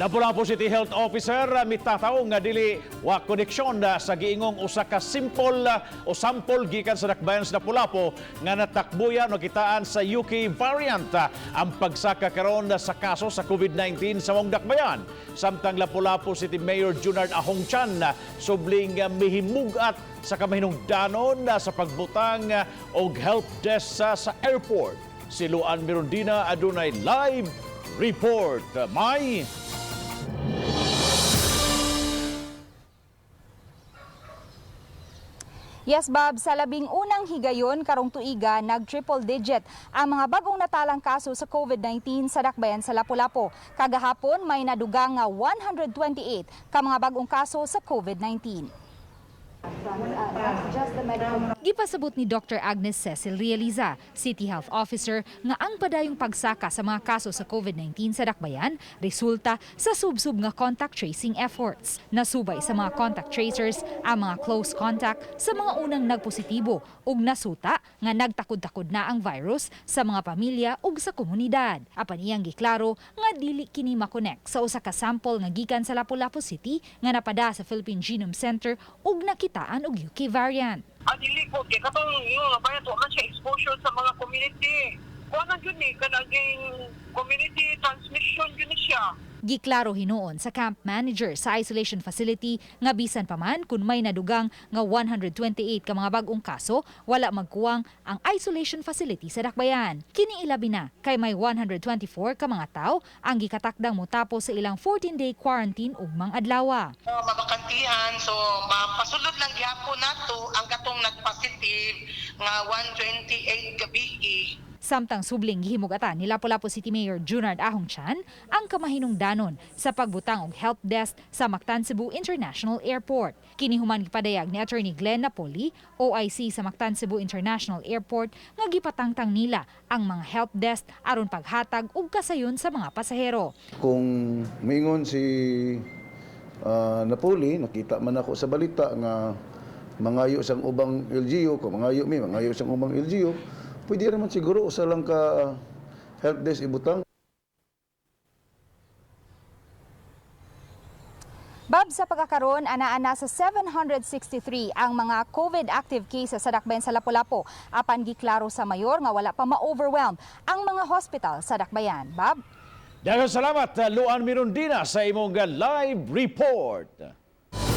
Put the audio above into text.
Lapu-Lapu City Health Officer mitataw nga dili wa koneksyon sa giingong usa ka simple o sample gikan sa dakbayan sa Lapu-Lapu nga natakbuyan o kitaan sa UK variant ang pagsaka karon sa kaso sa COVID-19 sa maong dakbayan. Samtang Lapu-Lapu City Mayor Junard Ahong Chan subling mihimugat sa kamahinungdanon sa pagbutang og help desk sa airport. Si Luan Mirondina adunay live report. May Yes, Bob, sa 11 higayon karong tuiga, nag-triple digit ang mga bagong natalang kaso sa COVID-19 sa dakbayan sa Lapu-Lapu. Kagahapon, may nadugang nga 128 ka mga bagong kaso sa COVID-19. Gipasabot ni Dr. Agnes Cecil Realiza, City Health Officer, nga ang padayong pagsaka sa mga kaso sa COVID-19 sa Dakbayan resulta sa subsub nga contact tracing efforts. Nasubay sa mga contact tracers ang mga close contact sa mga unang nagpositibo ug nasuta nga nagtakod-takod na ang virus sa mga pamilya ug sa komunidad. Apan iyang giklaro nga dili kini makonek sa usa ka sample nga gikan sa Lapu-Lapu City nga napada sa Philippine Genome Center ug nakitaan og UK variant. Ah, dili po kay katong yung nga bayad wa man siya exposure sa mga community. Kuha na gyud ni kanaging community transmission gyud ni siya. Giklaro hinuon sa camp manager sa isolation facility nga bisan pa man kung may nadugang nga 128 ka mga bag-ong kaso, wala magkuwang ang isolation facility sa Dakbayan. Kini ilabi na kay may 124 ka mga tawo ang gikatakdang motapos sa ilang 14-day quarantine ugmang adlawa. Mabakantihan, so mapasulod lang gihapon nato ang katong nagpositive nga 128 gabi. Samtang subling gihimugatan ni Lapu-Lapu City Mayor Junard Ahong Chan ang kamahinungdanon sa pagbutang og help desk sa Mactan Cebu International Airport. Kini human gipadayag ni Attorney Glenn Napoli, OIC sa Mactan Cebu International Airport, nga gipatangtang nila ang mga help desk aron paghatag og kasayon sa mga pasahero. Kung mingon si Napoli, nakita man ako sa balita nga mangayo sang ubang LGU, kung mangayo mi, mangayo sang ubang LGU, pwede naman siguro usa lang ka help desk ibutang. Bob, sa pagkakaroon, ana-ana sa 763 ang mga COVID active cases sa dakbayan sa Lapu-Lapu. Apan giklaro sa mayor nga wala pa ma-overwhelm ang mga hospital sa dakbayan. Bob? Daghang salamat, Luan Mirondina, sa imong live report.